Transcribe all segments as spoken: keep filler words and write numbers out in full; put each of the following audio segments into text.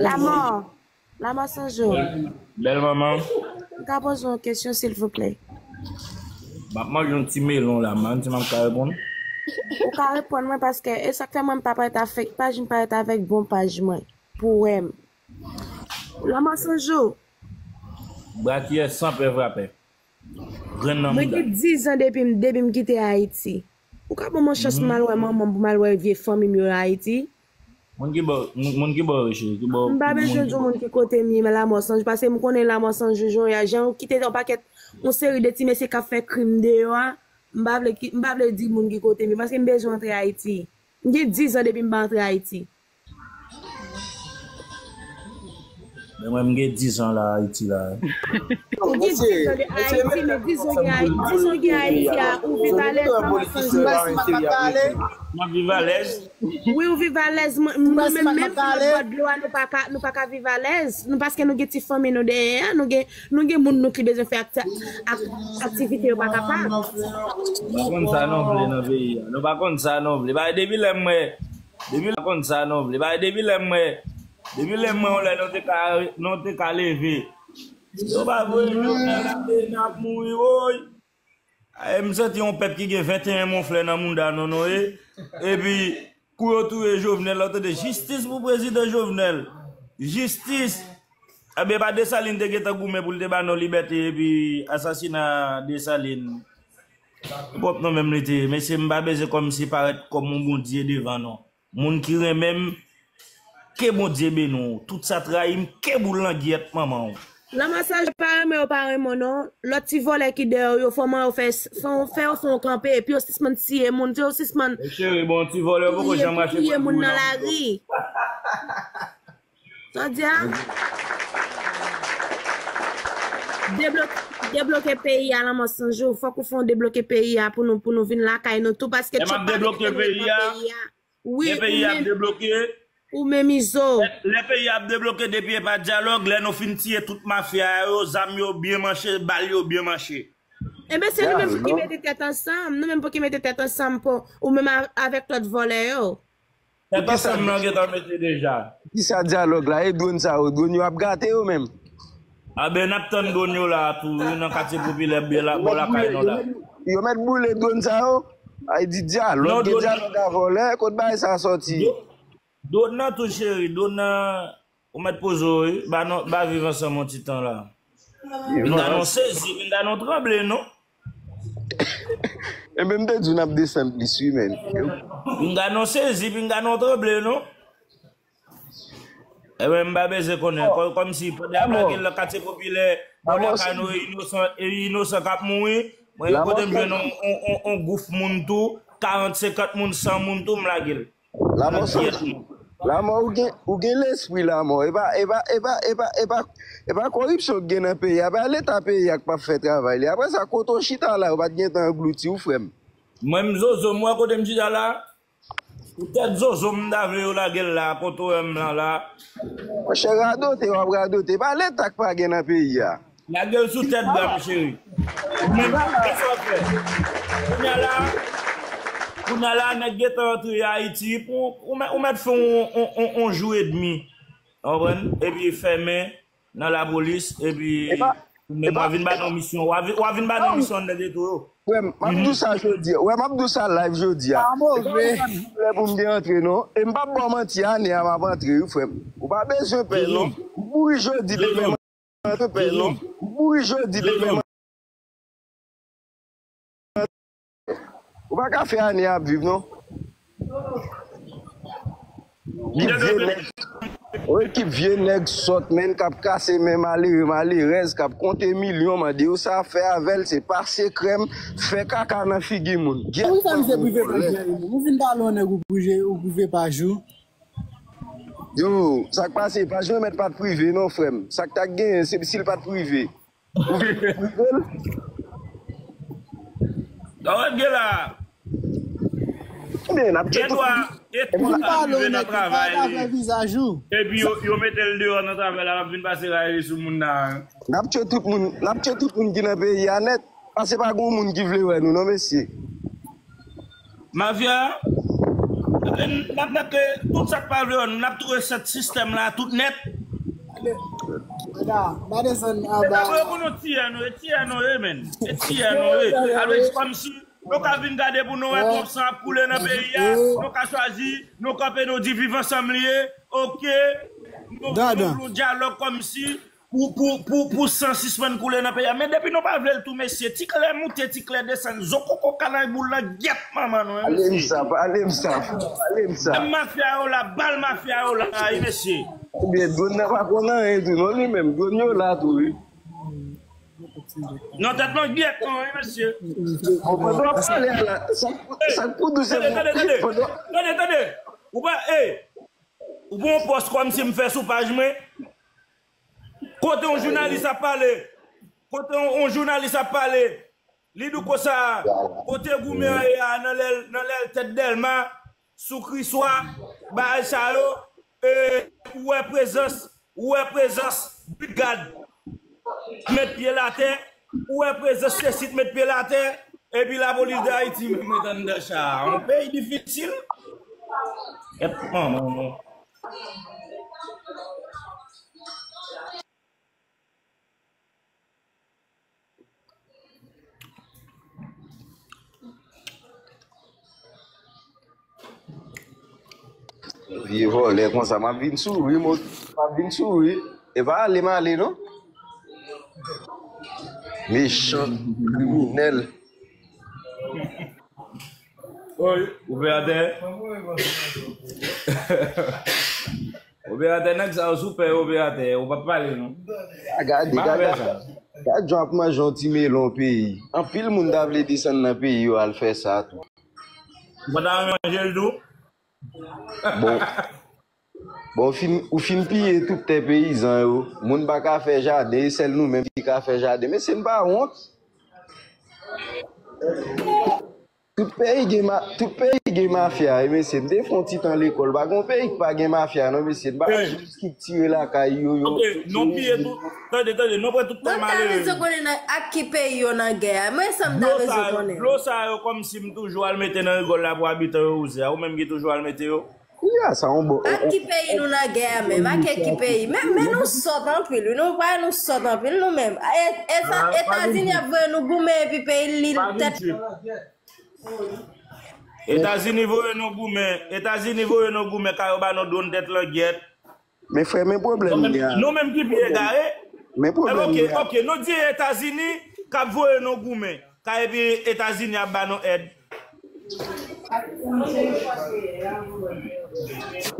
Lanmò. Lanmò Sanjou. Bèl manman. M ka poze w yon kesyon, silvouplè? M ap manje yon ti melon la, man, si m ap ka reponn. Ou ka reponn mwen, paske e sa k fè mwen m pa parèt avèk paj, m parèt avèk bon paj mwen. Pou wè m. Lanmò Sanjou. Brakiyè san pè frapè. Grenn nan mouda. Mwen gen diz an depi m, depi m kite Ayiti. Ou ka ban mwen chans m al wè manman m, pou m al wè vye fanmi m yo Ayiti? Moun ki bò, moun, moun ki bò yo, cheri, ki bò. M pa bezwen di w moun ki kote m ye, men Lanmò Sanjou, paske m konnen Lanmò Sanjou, jan w kite yon pakèt, yon seri de ti mesye k ap fè krim deyò a, m pa vle ki, m pa vle di moun ki kote m ye, paske m bezwen antre Ayiti. M gen diz an depi m pa antre Ayiti. Men mwen, m gen diz an la, Ayiti la. Ou gen diz an de Ayiti, men diz an gen Ayiti, diz an gen Ayiti a, ou viv alèz, Lanmò Sanjou? M ap viv alèz. Wi, ou viv alèz. Mwen, nou menm, menm si nou bò dlo a, nou pa ka, nou pa ka viv alèz. Nou, paske nou gen ti fanmi nou dèyè a, nou gen, nou gen moun nou ki bezwen fè akti-, ak-, aktivite yo pa kapab. Nou pa konn sa nou vle nan peyi a. Nou pa konn sa nou vle. Ba, depi lè mwen, depi lè konn sa nou vle. Ba, depi lè mwen, depi lè mwen, yon lè nou te ka, nou te ka leve. Yo pa voye Jovenel ap, n ap mouri, woy. Ay, m santi yon pèp ki gen venteyen monflè nan mouda nou, non, e. Epi, kou yo touye Jovenel, la, w tande, jistis pou prezidan Jovenel. Jistis. Ebyen, pa Desalin te gentan goumen pou l te ba nou libète epi asasina Desalin. Pwòp non menm li te ye. Mesye, m pa bezwen kòmsi parèt kòm yon bondye devan nou. Moun ki renmen m, ke Bondye beni w. Tout sa trayi m, ke boul langyèt manman w. Lanmò Sanjou pa renmen yo, pa renmen w non. Lòt ti vòlè ki dèyè w yo, fò man yo fè, fè, fè yo fè yon kanpe, epi yo sispann tiye moun, yo sispann. Men cheri, bon, ti vòlè yo poko janm rache pran moun nan lari. Sa w di a? Debloke, debloke peyi a, Lanmò Sanjou. Fòk ou fè yon debloke peyi a pou nou, pou nou vin lakay nou tou, paske Trump pa vle ke nou ret nan peyi a. Wi, lè peyi a ap debloke, ou menm Izo. Lè, lè peyi a ap debloke, depi e pa dyalòg, lè nou fin tiye tout mafya yo, zam yo byen manche, bal yo byen manche. Enben, se nou menm pou ki mete tèt ansanm. Nou menm pou ki mete tèt ansanm pou, ou menm a-, avèk lòt vòlè yo. Tèt ansanm nan gentan mete deja. Kisa dyalòg la? E dwòn sa yo, dwòn yo ap gate yo menm? A ben, n ap tann dwòn yo la tou, wi, nan katye popilè, bò la, bò lakay nou la. Yo mèt boule dwòn sa yo. Ay di dyalòg, gen dyalòg a vòlè, kot bagay sa sòti? Dwòn nan tou, cheri, dwòn nan, ou mèt poze w, wi, ba non, ba viv ansanm yon ti tan la. Pinga nou sezi, pinga nou tranble, non? Enben, m te di w n ap desann plis, wi, men. Pinga nou sezi, pinga nou tranble, non? Enben, m pa bezwen konnen. Kò-, kòmsi, pandan y ap lage l nan katye popilè, bò lakay nou, e inosan, e inosan k ap mouri. Mwen, kote m jwenn on, on, on, on gwouf moun tou, karant, senkant moun, san moun tou, m lage l. Lanmò, Lanmò, ou gen, ou gen lespri, Lanmò. E pa, e pa, e pa, e pa, e pa, e pa koripsyon k gen nan peyi a. Pa leta peyi a k p ap fè travay li. Apre sa, kote w chita la, yo pa t gentan anglouti w, frè m. Mwen, m zozo, m wè kote m chita la. Poutèt zozo m ta vle yo lage l la, kote w wè m lan la. Monchè, radote w ap radote. Pa leta k pa gen nan peyi a. Lage l sou tèt bra m, cheri. Ou menm, kisa w fè? Kounye a la, kounye a la, nèg gentan antre Ayiti, pou, ou mèt, ou mèt fè on, on, on, on jou edmi. Ou konprann? Epi fèmen nan lapolis, epi ou menm w a vin ba nou misyon, w a vin, w a vin ba nou misyon anndan geto yo. Frè m, m ap di w sa jodi a. Wè, m ap di w sa live jodi a. E pa yon lè pou m te antre, non. E m p ap ba w manti, ane a m ap antre, wi, frè m. Ou pa bezwen pè, non. M mouri jodi, demen m antre, pè, non. M mouri jodi, demen m antre. Ou pa ka fè ane a ap viv, non. Ekip vye nèg, yon ekip vye nèg sòt, menn, k ap kase men malere, malerèz, k ap konte milyon, mande yo sa fè avè l, se pase krèm, fè kaka nan figi moun. Gyèt. Poukisa misye prive paj Jerry menm? Ou vin pale yon nèg ou prive, ou prive paj ou. Yo, sa k pase? Paj mwen mèt pa t prive, non, frè m. Sa k ta genyen, se si l pa t prive. Ou vin pou prive l? Sa w ap gen la? Ebyen, n ap tchwe tout moun. Gen dwa, e tout moun ka rive nan travay li. Epi yo, yo mete l deyò nan travay la, l ap vin pase rayi sou moun nan. N ap tchwe tout moun, n ap tchwe tout moun ki nan peyi a nèt. Paske pa gen moun ki vle wè nou, non, mesye. Mafya, N ap mete tout sa k pa vle wè nou, n ap tou resèt sistèm la tout nèt. Gade, gade, gade san anba. Yo pou nou tiye nou, e tiye nou, e men. E tiye nou, e. Alò, se kòmsi nou ka vin gade pou nou wè twòp san ap koule nan peyi a, nou ka chwazi, nou kanpe, nou di viv ansanm li ye, oke. Nou, nou, nou dyalòg kòmsi pou, pou, pou, pou san sispann koule nan peyi a. Men depi nou pa vle l tou, mesye, ti klè moute, ti klè desann, zo koko kalanboul nan gyèt manman nou, wi, Pale m mesye. sa, pale m sa, pale m sa. Bal mafya yo la, bal mafya yo la, wi, mesye. Ebyen, dwòn nan pa konn anyen tou, non, li menm. Dwòn yo la tou, wi. Non, tèt nan gyèt, non, wi, mesye. Bon, pandan w ap pale a la, sa k pou, sa k pou dou se Tande, tande, tande. pandan Tande, tande. Ou pa, ey, ou pran yon pòs kòmsi m fè sou paj mwen. Kote yon jounalis ap pale, kote yon, yon jounalis ap pale, li di w konsa, kote goumen an ye a, nan lè, nan lè tèt Dèlma, sou Kriswa, bagay sa yo, e, ou wè prezans, ou wè prezans brigad met pye l atè, ou wè prezans sesit met pye l atè, epi lapolis de Ayiti menm ret anndan cha a. Yon peyi difisil. Kèt manman nou. Vye vòlè konsa, m ap vin souri, m ap vin souri. E pa ale m ale, non. Mechan, kriminèl. Oy, ou fè atè. Operatè, nèg sa yo sou pè, operatè, ou p ap pale non. Gade, gade, gade jan ap manje yon ti melon peyi. Anpil moun ta vle desann nan peyi yo al fè sa tou. Ou pa ta renmen manje l tou? Bon. Bon, ou fin, ou fin piye tout tè peyizan yo. Moun pa ka fè jaden, e sèl nou menm ki ka fè jaden. Mesye, n pa wont. Tout peyi gen ma, tout peyi gen mafya, e mesye, m te fè yon ti tan lekòl, pa gen yon peyi ki pa gen mafya non, mesye, n pa ka estriktire lakay yo, yo. Ok, non piye tout, tande, tande, non pran tout tè malere. Mwen ta bezwen konnen ak ki peyi yo nan gè a, mwen sa m ta bezwen konnen. Dlo sa yo, kòmsi m toujou al mete nan rigòl la pou abitan yo wouze a, ou menm ki toujou al mete yo? Ya, sa yon bon. Ak ki peyi nou nan gè a menm, ak ki peyi? Men, men nou sòt anpil, wi, nou pa nou sòt anpil nou menm. E, e sa, Etazini ap voye nou goumen epi peyi li tèt. Etazini voye nou goumen, Etazini voye nou goumen, ka yo ba nou dwòn tèt langyèt. Men frè, men pwoblèm gen a. Nou menm ki pi egare. Men pwoblèm gen a. Ok, ok, nou di Etazini k ap voye nou goumen, ka epi Etazini ap ba nou èd.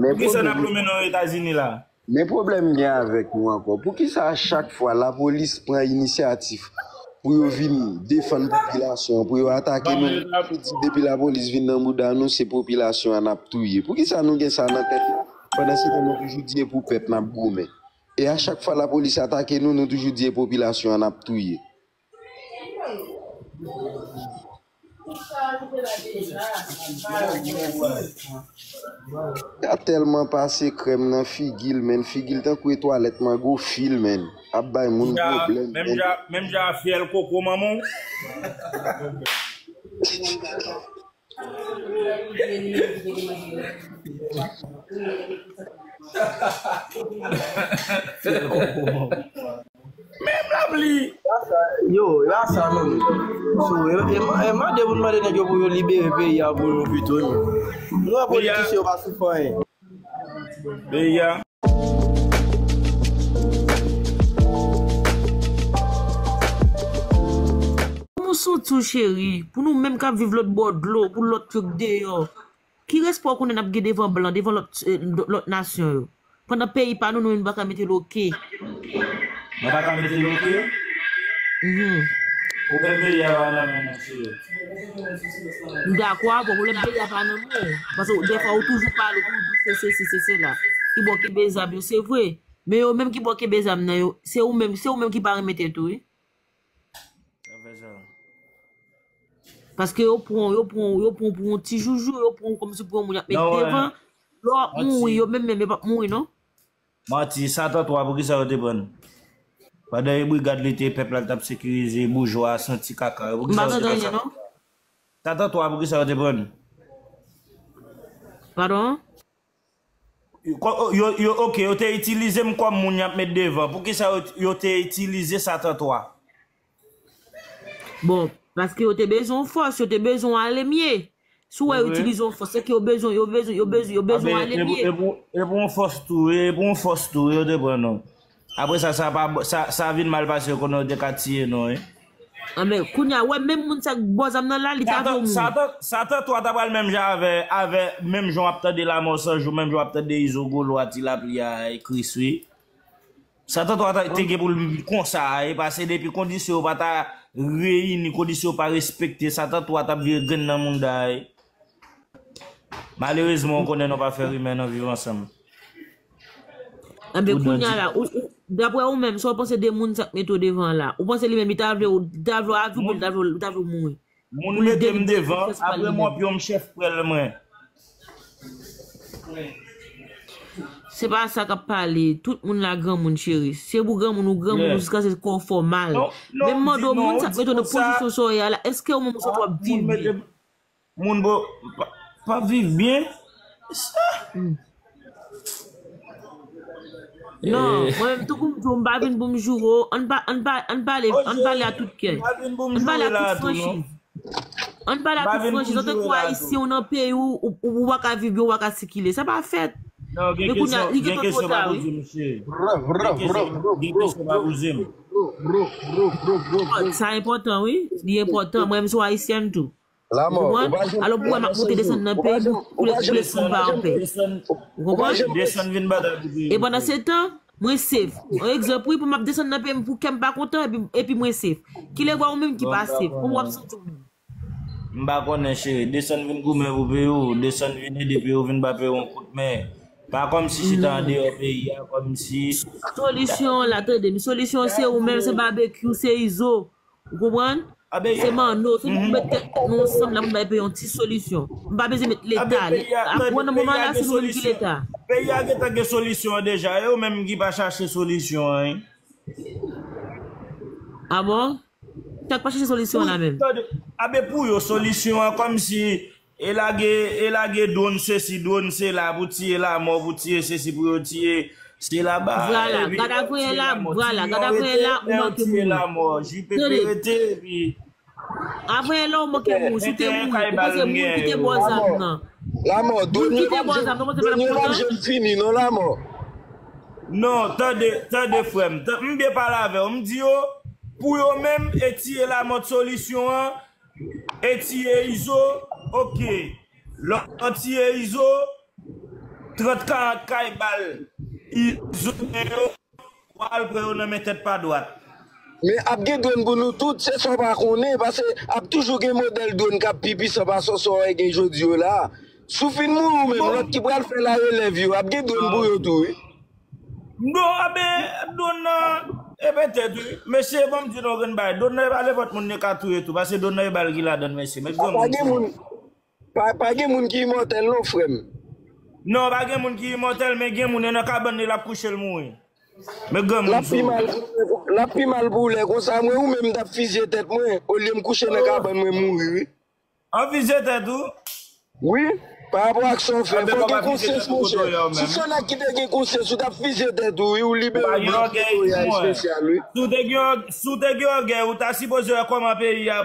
Poukisa n ap lonmen non Etazini la? Men pwoblèm gen avèk nou ankò. Poukisa a chak fwa lapolis pran inisyatif pou yo vin defann popilasyon an, pou yo atake nou, nou toujou di depi lapolis vin nan bouda nou, se popilasyon an n ap touye? Poukisa nou gen sa nan tèt nou? Pandan se tan nou toujou di e pou pèp n ap goumen. E a chak fwa lapolis atake nou, nou toujou di e popilasyon an n ap touye. Li tèlman pase krèm nan figi l, menn, figi l tankou e twalèt mango fil, menn. Ap bay moun pwoblèm, menn. Menm jan a fyèl koko manman w. Fyèl koko manman w. Menm lapli. Yo, e pa sa menm. So, e, e, e mande pou n mande nèg yo pou yo libere peyi a pou nou pito nou. Nou wè politisyen yo pa soufri anyen. Peyi a. Pou nou soti w cheri, pou nou menm k ap viv lòt bò dlo, pou lòt yo k deyò. Ki respè w konnen n ap gen devan blan, devan lòt, eh, lòt nasyon yo? Pandan peyi pa nou, nou menm nou pa ka mete l oke. Nou pa ka mete l oke? Mhm. Pwoblèm peyi a pa nan men nou, cheri. M dakò avè w, pwoblèm peyi a pa nan men w. Paske dèfwa ou toujou pale, ou toujou di se sesi, se sela. Ki bò kenbe zam yo, se vre. Men yo menm ki bò kenbe zam nan yo, se ou menm, se ou menm ki pa renmen tèt ou, wi. Sa fè sa. Paske yo pran w, yo pran w, yo pran w pou yon ti joujou, yo pran w kòmsi pou yon moun y ap met devan. Lè w ap mouri, yo menm menm yo p ap mouri non. Manti, Satan twa, poukisa yo te pran l? Pandan e brigad li te, pèp la, l t ap sekirize, boujwa a santi kaka yo, poukisa yo te fè sa? Satan twa, poukisa yo te pran l? Padon? Yo, yo, yo, ok, yo te itilize m kòm moun y ap met devan. Poukisa yo, yo te itilize Satan twa? Bon, paske yo te bezwen yon fòs, yo te bezwen ale mye. Si w wè yo itilize yon fòs, se ke yo bezwen, yo bezwen, yo bezwen, yo bezwen ale mye. E pou yon fòs tou, e pou yon fòs tou, yo te pran non. Apre sa, sa pa, sa, sa vin mal pase, yo konnen yo te ka tiye non, wi. Anben, kounye a, wè, menm moun sa k bò zam nan la, li ta vle w mouri. Satan, Satan twa ta pral menm jan avè, avè, menm jan w ap tande Lanmò San Jou, menm jan w ap tande Izo Golo a, Ti Lapli a, e Kris, wi. Satan twa ta, te gen pou l konsa, e pase depi kondisyon yo pa ta reyini, kondisyon yo pa respekte, Satan twa t ap vire grenn nan mouda, e. Malerezman, ou konnen nou pa fè rimè nan viv ansanm. Anben, kounye a la, ou, ou, daprè ou menm, sa w panse de moun sa k mete w devan la? Ou panse li menm, li ta vle, li ta vle w avi oubyen li ta vle, li ta vle w mouri? Moun mete m devan, apre m wè pyon m chèf prèl mwen. Se pa sa k ap pale. Tout moun la granmoun, cheri. Se pou granmoun ou granmoun ou jiskaske kò w fè w mal. Men m mande w, moun sa k mete w nan pozisyon sa w ye a la, èske ou menm ou santi w ap viv byen? Moun bo pa, pa viv byen. Sa. Non, mwen menm, tankou m di w, m pa vin pou m joure w. Ann pa, ann pa, ann pale, ann pale a tout kè. Ann pale a tout franchiz. Ann pale a tout franchiz. Antanke w Ayisyen, ou nan peyi w, ou, ou pa ka viv byen, ou pa ka sikile. Sa pa fèt. Men kounye a, li gentan twò ta, wi. Gen kesyon pa pou di m, cheri. Gen kesyon pa pou di m. Sa enpòtan, wi. Li enpòtan. Mwen menm, m se yon Ayisyèn tou. Ou konprann? Alò, pou wè m ap monte desann nan peyi m pou, pou, pou lespri m pa anpè. Ou konprann? E pandan se tan, mwen safe. Yon egzanp, wi, pou m ap desann nan peyi m pou kè m pa kontan, epi, epi mwen safe. Kilè w wè ou menm ki pa safe? Kòman w ap santi w menm? M pa konnen, cheri. Desann vin goumen pou peyi w, desann vin ede peyi w, vin ba peyi w yon kout men. Pa kòmsi chita andeyò peyi a, kòmsi. Solisyon an la, tande m. Solisyon an se ou menm, se Babekyou, se Izo. Ou konprann? Se Manno, se nou pou met tèt nou ansanm la pou n bay peyi yon ti solisyon. M pa bezwen met Leta. Apre nan moman la, se nou menm ki Leta. Peyi a gentan gen solisyon an deja, e yo menm ki pa chache solisyon an, wi. A bon? Sa k pa chache solisyon an la menm? Abe pou yo, solisyon an kòmsi e lage, e lage dwòn sesi, dwòn sela pou tiye Lamò, pou tiye sesi, pou yo tiye sela ba. Vwala, gad avanyè la, vwala, gad avanyè la, ou manke mouri. J P P rete, epi. Avanyè la, ou manke mouri, si w te mouri, ou panse moun ki te ba w zam nan. Lamò, dwòn yo p ap janm fini, non, Lamò. Non, tande, tande, frè m. M byen pale avè w. M di yo, pou yo menm, e tiye Lamò solisyon an, e tiye Izo, ok. Lè w tiye Izo, trant karant kay bal Izo gen yo, w al pran yo nan men tèt pa dwat. Men ap gen dwòn pou nou tout, se sa w pa konnen, paske ap toujou gen modèl dwòn k ap pi pwisan pase sa w gen jodi yo la. Si w fin mouri ou menm, lòt ki pral fè larelèv yo, ap gen dwòn pou yo tou, wi. Non, aben, dwòn nan, e petèt, wi. Mesye, ban m di nou yon grenn bagay. Dwòn nan, e pa nenpòt moun li ka touye tou, paske dwòn nan, e bal ki ladan l, mesye. Met granmoun sou. Pa, pa gen moun ki imòtèl non, frè m. Non, pa gen moun ki imòtèl, men gen moun, e nan kabann li l ap kouche, l mouri. Men granmoun sou. L ap pi mal pou lè konsa, mwen ou menm m t ap fizye tèt mwen, olye m kouche nan kabann mwen mouri, wi. An fizye tèt ou? Wi, pa rapò ak sa w fè. Fò gen konsyans, monchè. Si se yon nèg ki te gen konsyans, ou t ap fizye tèt ou, wi, ou libere blan pou peyi a espesyal, wi. Si w te gen, si w te gen ògèy, ou ta sipoze wè kòman peyi a